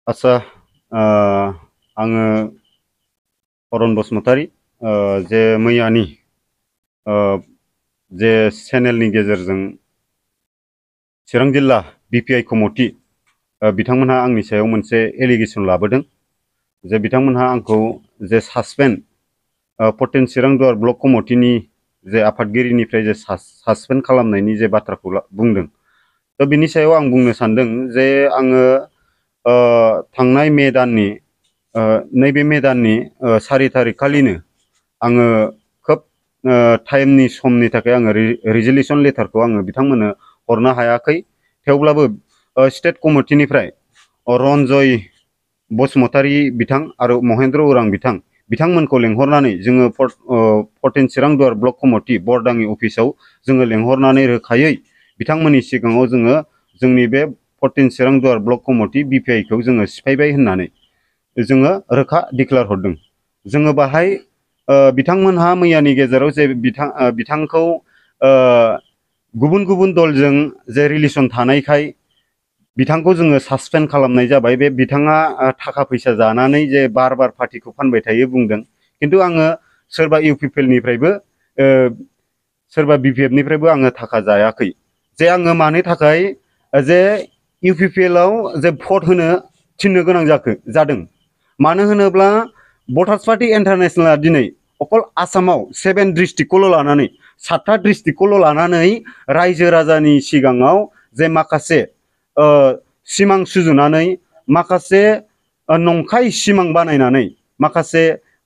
आच्चा आङो अरन बसुमतारी जे मैयानि जे चेनेलनि गेजेरजों चिरां जिल्ला बिपिआइ कमिटि बिथांमोनहा आंनि सायाव मोनसे एलिगेसन लाबोदों जे बिथांमोनहा आंखौ जे सासपेन्ड पर्टेन चिरां दुवार ब्लक कमिटिनि जे आफादगिरिनिफ्राय जे सासपेन्ड खालामनायनि जे बाथ्राखौ बुंदों दा बिनि सायाव आं बुंनो सानदों जे आङो थांनाय मे दाननि नैबे मे दाननि 4 तारिख खालिनो आङो खोब टाइमनि समनि थाखाय आङो रिजलिउसन लेटारखौ आङो बिथांमोननो हरनो हायाखै थेवब्लाबो स्टेट कमिटिनिफ्राय रन्जय बसुमतारी बिथां आरो महेन्द्र उरां बिथांमोनखौ लेंहरनानै जोङो पर्टेन चिरां दुवार ब्लक कमिटि बरदाङि अफिसाव जोङो लेंहरनानै रोखायै बिथांमोननि सिगाङाव जोङो जोंनि बे पर्टेन चिरां दुवार ब्लक कमिटि बिपिआइखौ जोङो सिफायबाय होननानै जोङो रोखा डिक्लेयार हरदों। जोङो बाहाय बिथांमोनहा मैयानि गेजेराव जे बिथांखौ गुबुन गुबुन दलजों जे रिलेसन थानायखाय बिथांखौ जोङो सासपेन्ड खालामनाय जाबाय। बे बिथाङा थाखा फैसा जानानै जे बार बार पार्टिखौ फानबाय थायो बुंदों, खिन्थु आङो सोरबा इउपिपिएलनिफ्रायबो सोरबा बिपिएफनिफ्रायबो आङो थाखा जायाखै। जे आङो मानि थाखाय जे इउपिपिएलआव जे भट होनो थिननो गोनां जादों मानो होनोब्ला भटार्स पार्टी इन्टारनेशनेलआ दिनै अकल आसामाव 7 डिस्ट्रिक्टखौल' लानानै 7था डिस्ट्रिक्टखौल' लानानै रायजो राजानि सिगाङाव जे माखासे सिमां सुजुनानै माखासे नंखाय सिमां बानायनानै माखासे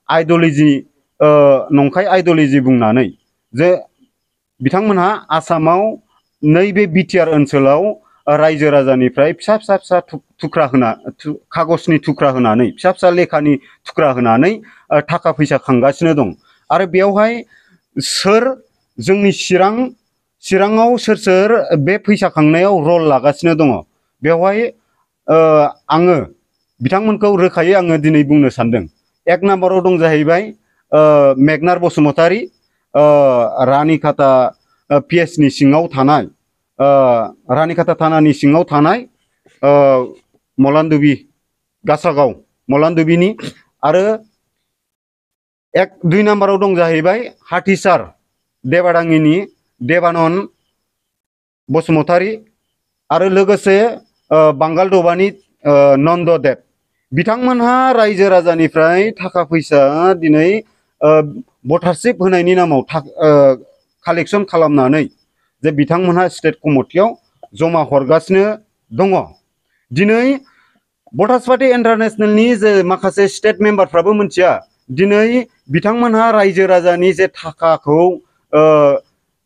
आइडिय'ल'जि नंखाय आइडिय'ल'जि बुंनानै जे बिथांमोनहा आसामाव नैबे बिटिआर ओनसोलाव रायजो राजानिफ्राय फिसा फिसा थुख्रा होना खागजनि थुख्रा होनानै फिसा फिसा लेखानि थुख्रा होनानै थाखा फैसा खांगासिनो दं। आरो बेयावहाय सोर जोंनि चिराङाव सोर सोर बे फैसा खांनायाव रल लागासिनो दङ बेवहाय आङो बिथांमोनखौ रोखायै आङो दिनै बुंनो सानदों। 1 नाम्बाराव दं जाहैबाय मेगनार बसुमतारी, रानिखाता पिएसनि सिङाव थानाय रानिखाता थानानि सिङाव थानाय मलानदुबि गासागाव मलानदुबिनि। आरो 2 नाम्बाराव दं जाहैबाय हाथिसार देबादाङिनि देबानन बसुमतारी आरो लोगोसे बांगालदबानि नन्ददेब। बिथांमोनहा रायजो राजानिफ्राय थाखा फैसा दिनै भटारशिप होनायनि नामाव कालेक्सन खालामनानै जे बिथांमोनहा स्टेट कमिटियाव जमा हरगासिनो दङ। दिनै भटार्स पार्टी इन्टारनेशनेलनि जे माखासे स्टेट मेम्बारफ्राबो मिथिया दिनै बिथांमोनहा रायजो राजानि जे थाखाखौ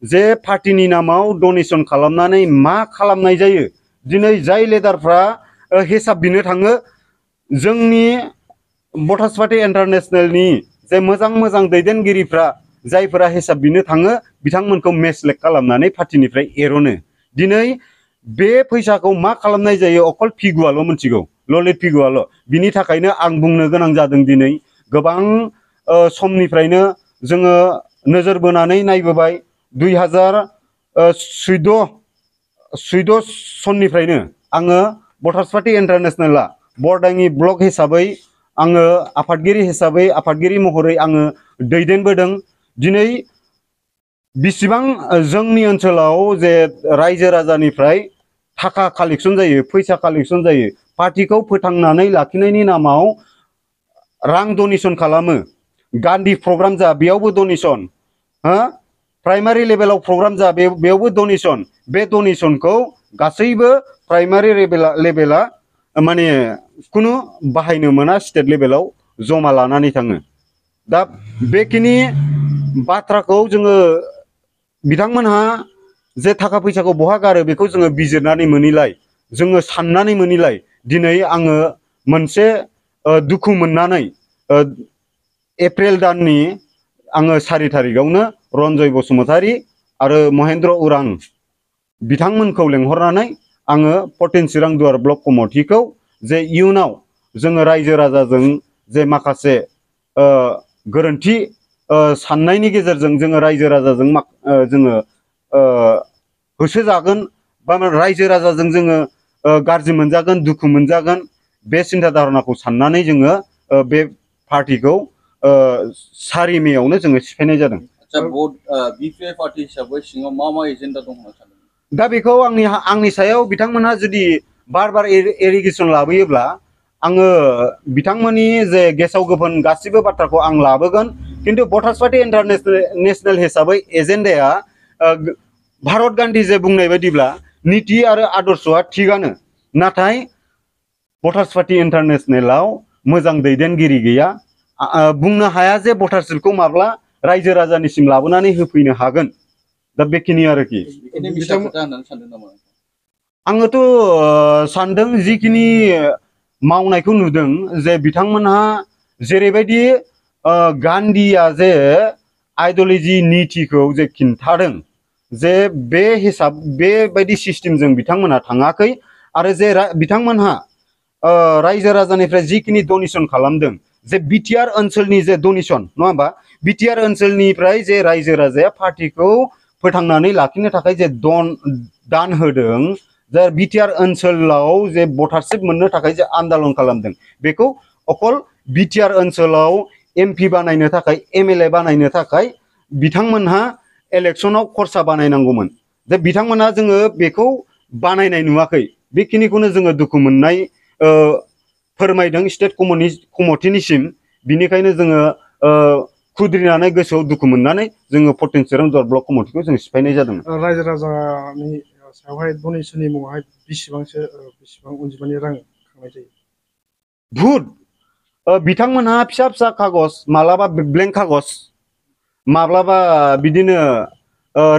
जे पार्टीनि नामाव डनेसन खालामनानै मा खालामनाय जायो। दिनै जाय लिडारफ्रा हिसाब बिनो थाङो जोंनि भटार्स पार्टी इन्टारनेशनेलनि जे मोजां दैदेनगिरिफ्रा जायफोरा हिसाब बिनो थाङो बिथांमोनखौ मेसलेक्ट खालामनानै पार्टीनिफ्राय एर'नो। दिनै बे फैसाखौ मा खालामनाय जायो अकल पिगुआल' मिथिगौ, ललित पिगुआल'। बिनि थाखायनो आं बुंनो गोनां जादों दिनै गोबां समनिफ्रायनो जोङो नोजोर बोनानै नायबोबाय 2014 सननिफ्रायनो आङो भटार्स पार्टी इन्टारनेशनेलआ बरदाङि ब्लक हिसाबै आङो आफादगिरि महरै आङो दैदेनबोदों। दिनै बिसिबां जोंनि ओनसोलाव जे रायजो राजानिफ्राय थाखा कालेक्सन जायो, फैसा कालेक्सन जायो, पार्टीखौ फोथांनानै लाखिनायनि नामाव रां डनेसन खालामो। गान्धी प्रग्राम जा बेयावबो डनेसन, प्राइमारि लेभेलाव प्रग्राम जा बेयावबो डनेसन। बे डनेसनखौ गासैबो प्राइमारि लेभेला माने खुनु बाहायनो मोना, स्टेट लेभेलाव जमा लानानै थाङो। दा बेखिनि बाथ्राखौ जोङो बिथांमोनहा जे थाखा फैसाखौ बहा गारो बेखौ जोङो बिजिरनानै मोनैलाय, जोङो साननानै मोनैलाय दिनै आङो मोनसे दुखु मोननानै एप्रिल दाननि आङो 4 तारिखआवनो रन्जय बसुमतारी आरो महेन्द्र उरां बिथांमोनखौ लेंहरनानै आङो पर्टेन चिरां दुवार ब्लक कमिटिखौ जे इयुनाव जोङो रायजो राजाजों जे माखासे गोरोन्थि साननायनि गेजेरजों जोङो रायजो राजाजों जोङो होसोजागोन बा रायजो राजाजों जोङो गाज्रि मोनजागोन, दुखु मोनजागोन। बे सिन्था धारणाखौ साननानै जोङो बे पार्टिखौ 4 मेयावनो जोङो सिफायनाय जादों। आच्छा भट बिपिआइ पार्टी हिसाबै सिङाव मा एजेन्डा दं होनना सानो? दा बेखौ आंनि सायाव बिथांमोनहा जुदि बार एलिगेसन लाबोयोब्ला आङो बिथांमोननि जे गेसाव गोफोन गासिबो बाथ्राखौ आं लाबोगोन। किन्तु भटार्स पार्टी इन्टारनेशनेल हिसाबै एजेन्डाया भारत गान्धी जे बुंनाय बायदिब्ला नीति आरो आदर्शआ थिगानो, नाथाय भटार्स पार्टी इन्टारनेशनेलाव मोजां दैदेनगिरि गैया। बुंनो हाया जे भटार्सखौ माब्ला रायजो राजानिसिम लाबोनानै होफैनो हागोन। दा बेखिनि आरोखि। आङोथ' सानदों जिखिनि मावनायखौ नुदों जे बिथांमोनहा जेरैबायदि गान्धीया जे आइडिय'लजि नीतिखौ जे खिन्थादों जे बे हिसाब बेबायदि सिस्टेमजों बिथांमोनहा थाङाखै आरो जे बिथांमोनहा रायजो राजानिफ्राय जिखिनि डनेसन खालामदों जे बिटिआर ओनसोलनि जे डनेसन नङा होमबा, बिटिआर ओनसोलनिफ्राय जे रायजो राजाया पार्टिखौ फोथांनानै लाखिनो थाखाय जे दान होदों, जे बिटिआर ओनसोलाव जे भटारशिप मोननो थाखाय जे आन्दोलन खालामदों, बेखौ अकल बिटिआर ओनसोलाव एमपि बानायनो थाखाय एमएलए बानायनो थाखाय बिथांमोनहा इलेक्सनाव खरसा बानायनांगौमोन। जे बिथांमोनहा जोङो बेखौ बानायनाय नुवाखै। बेखिनिखौनो जोङो दुखु मोननाय फोरमायदों स्टेट कमिटिनिसिम। बिनिखायनो जोङो खुद्रिनानै गोसोआव दुखु मोननानै जोङो 14 चिरां जज ब्लक कमिटिखौ जों सिफायनाय जादों। रायजो राजानि सायावहाय डनेसननि मुङावहाय बेसेबां अनजिमानि रां खांनाय जायो? भुट बिथांमोनहा फिसा फिसा कागज, मालाबा ब्लेंक कागज, माब्लाबा बिदिनो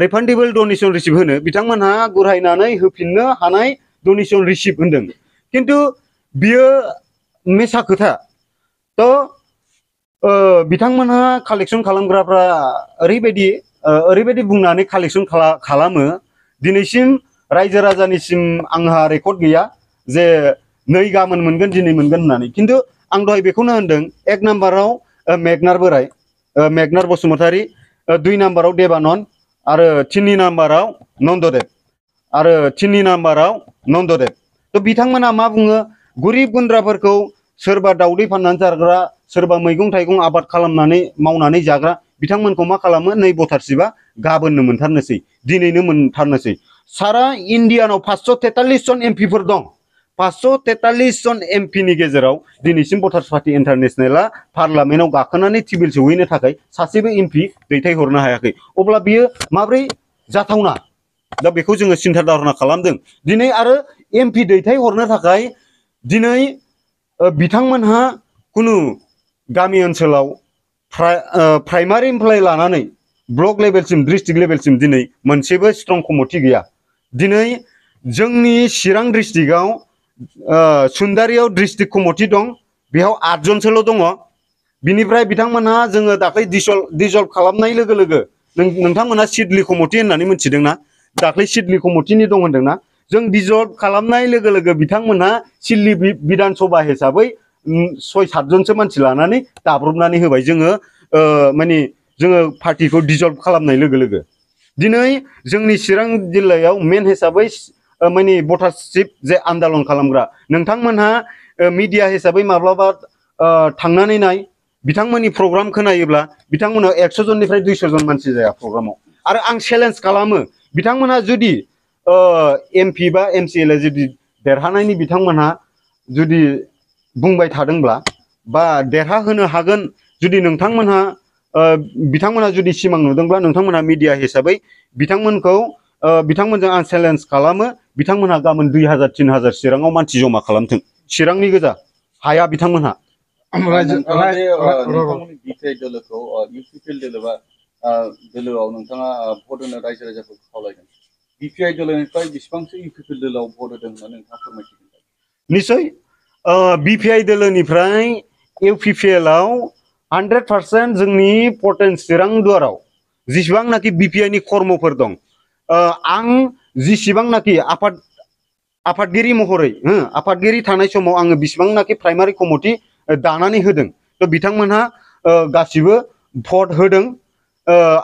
रिफान्डेबल डनेसन रिसिप्ट होनो बिथांमोनहा गुरायनानै होफिननो हानाय डनेसन रिसिप्ट होनदों। किन्तु बियो मिसा खोथा। बिथांमोनहा कालेक्सन खालामग्राफ्रा ओरैबायदि बुंनानै कालेक्सन खालामो। दिनैसिम रायजो राजानिसिम आंहा रेकर्ड गैया जे नै गाबोन मोनगोन दिनै मोनगोन होननानै। किन्तु आं दहाय बेखौनो होनदों, 1 नाम्बाराव मेगनार बोराय, मेगनार बसुमतारी, 2 नाम्बाराव देबानन, आरो 3 नाम्बाराव नन्ददेब, आरो 3 नाम्बाराव नन्ददेब। बिथांमोना मा बुङो, गरिब गुन्द्राफोरखौ सोरबा दावदै फाननानै जाग्रा, सोरबा मैगं थाइगं आबाद खालामनानै मावनानै जाग्रा बिथांमोनखौ मा खालामो, नै भटारशिपआ गाबोननो मोनथारनोसै, दिनैनो मोनथारनोसै। सारा इन्डियानाव 543 जन एमपिफोर दं। 543 जन एमपिनि गेजेराव दिनैसिम भटार्स पार्टी इन्टारनेशनेला पार्लामेन्टआव गाखोनानै टेबिल सौहैनो थाखाय सासेबो एमपि दैथायहरनो हायाखै। अब्ला बियो माब्रै जाथावना? दा बेखौ जोङो सिन्था धारना खालामदों। दिनै आरो एमपि दैथायहरनो थाखाय दिनै बिथांमोनहा कुनु गामि ओनसोलाव प्राइमारिनिफ्राय लानानै ब्लक लेभेलसिम, डिस्ट्रिक्ट लेभेलसिम दिनै मोनसेबो स्ट्रं कमिटि गैया। दिनै जोंनि चिरां डिस्ट्रिक्टआव सुन्दारियाव डिस्ट्रिक्ट कमिटि दं, बेयाव 8 जनसोल' दङ। बिनिफ्राय बिथांमोनहा जोङो दाख्लै डिजल्भ खालामनाय लोगो लोगो नोंथांमोनहा सिडलि कमिटि होननानै मिथिदोंना? दाख्लै सिडलि कमिटिनि दं होनदोंना? जों डिजल्भ खालामनाय लोगो लोगो बिथांमोनहा सिडलि बिधान सभा हिसाबै 6-7 जनसो मानसि लानानै दाब्रबनानै होबाय। माने जोङो पार्टिखौ डिजल्भ खालामनाय लोगो लोगो दिनै जोंनि चिरां जिल्लायाव मेन हिसाबै माने भटारशिप जे आन्दोलन खालामग्रा नोंथांमोनहा मिडिया हिसाबै माब्लाबा थांनानै नाय, बिथांमोननि प्रग्राम खोनायोब्ला बिथांमोनाव 100 जननिफ्राय 200 जन मानसि जाया प्रग्रामाव। आरो आं चेलेन्ज खालामो, बिथांमोनहा जुदि एमपि बा एमसिएलए जुदि देरहानायनि बिथांमोनहा जुदि बुंबाय थादोंब्ला बा देरहाहोनो हागोन जुदि बिथांमोनहा जुदि सिमां नुदोंब्ला, नोंथांमोनहा मिडिया हिसाबै बिथांमोनजों आं चेलेन्ज खालामो, बिथांमोनहा गाबोन 2000-3000 चिराङाव मानसि जमा खालामथों। चिरांनि गोजा हाया बिथांमोनहा। नोंथांमोननि बिटिआइ दोलोखौ इउपिपिएल दोलो बा दोलोआव नोंथाङा भट होनो रायजो राजाफोरखौ खावलायदों। बिपिआइ दोलोनिफ्राय बेसेबांसो इउपिपिएल दोलोआव भट होदों होननानै नोंथाङा फोरमायथिगोन? निश्चय बिपिआइ दोलोनिफ्राय इउपिपिएलआव 100% जोंनि पर्टेन चिरां दुवाराव जेसेबांनाखि बिपिआइनि कर्मफोर दं, आं जेसेबांनाखि आफादगिरि महरै आफादगिरि थानाय समाव आङो बेसेबांनाखि प्राइमारि कमिटि दानानै होदों, बिथांमोनहा गासिबो भट होदों।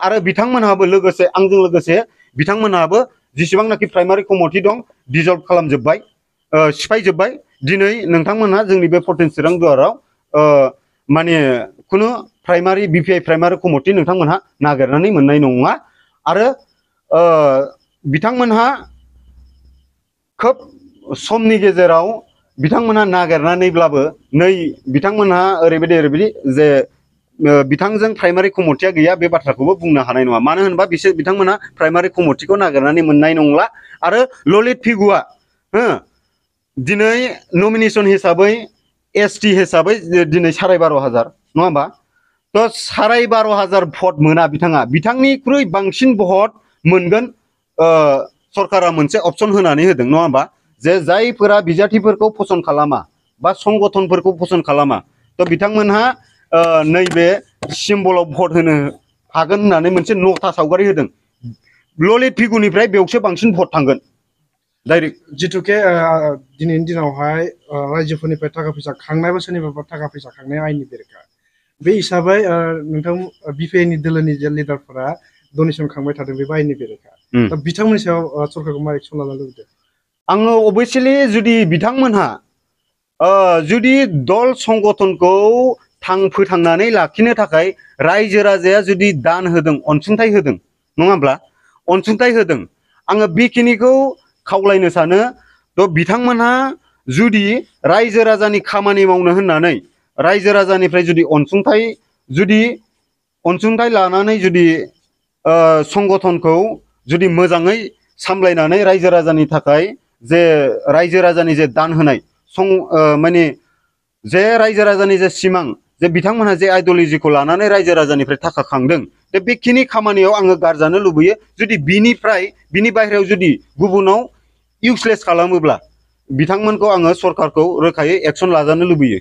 आरो बिथांमोनहाबो लोगोसे आंजों लोगोसे बिथांमोनहाबो जेसेबांनाखि प्राइमारि कमिटि दं डिजल्भ खालामजोब्बाय, सिफायजोब्बाय। दिनै नोंथांमोनहा जोंनि बे 14 चिरां दुवाराव माने खुनु प्राइमारि बिपिआइ प्राइमारि कमिटि नोंथांमोनहा नागिरनानै मोननाय नङा आरो बिथांमोनहा खोब समनि गेजेराव बिथांमोनहा नागिरनानैब्लाबो नै बिथांमोनहा ओरैबायदि जे बिथांजों प्राइमारि कमिटिया गैया बे बाथ्राखौबो बुंनो हानाय नङा मानो होनबा बिथांमोनहा प्राइमारि कमिटिखौ नागिरनानै मोननाय नंला आरो ललित फिगुआ दिनै नमिनेशन हिसाबै एसटि हिसाबै दिनै 12,500 नङा होमबा तो 12,500 भट मोना बिथांनिख्रुइ बांसिन भट मोनगोन सरकारा मोनसे अपसन होनानै होदों नङा होमबा जे जायफोरा बिजाथिफोरखौ पसन्द खालामा बा संगठनफोरखौ पसन्द खालामा तो बिथांमोनहा नैबे सिम्बलाव भट होनो हागोन होननानै मोनसे नथा सावगारि होदों ललित फिगुनिफ्राय बेयावसो बांसिन भट थांगोन डाइरेक्ट जिथुके दिनैनि दिनावहाय रायजोफोरनिफ्राय थाखा फैसा खांनाय बा सोरनिफ्राय थाखा फैसा खांनाया आयेननि बेरेखा बे हिसाबै नोंथां बिपिआइनि दोलोनि जे लिडारफोरा डनेसन खांबाय थादों बे आयेननि बेरेखा दा बिथांमोननि सायाव सरकारखौ मा एक्सन लानो लुबैदों आङो अबयस्लि जुदि बिथांमोनहा जुदि दल संगठनखौ फोथांनानै लाखिनो थाखाय रायजो राजाया जुदि दान होदों अनसुंथाइ होदों नङा होमब्ला अनसुंथाइ होदों आङो बेखिनिखौ खावलायनो सानो तो बिथांमोनहा जुदि रायजो राजानि खामानि मावनो होननानै रायजो राजानिफ्राय जुदि अनसुंथाइ लानानै जुदि संगठनखौ जुदि मोजाङै सामलायनानै रायजो राजानि थाखाय जे रायजो राजानि जे दान होनाय माने जे रायजो राजानि जे सिमां जे बिथांमोनहा जे आइडियलजिखौ लानानै रायजो राजानिफ्राय थाखा खांदों दा बेखिनि खामानियाव आङो गारजानो लुबैयो जुदि बिनि बाहेरायाव जुदि गुबुनाव इउसलेस खालामोब्ला बिथांमोनखौ आङो सरकारखौ रोखायै एक्सन लाजानो लुबैयो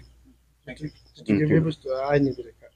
बे बुस्थुआ आयेननि बेरेखा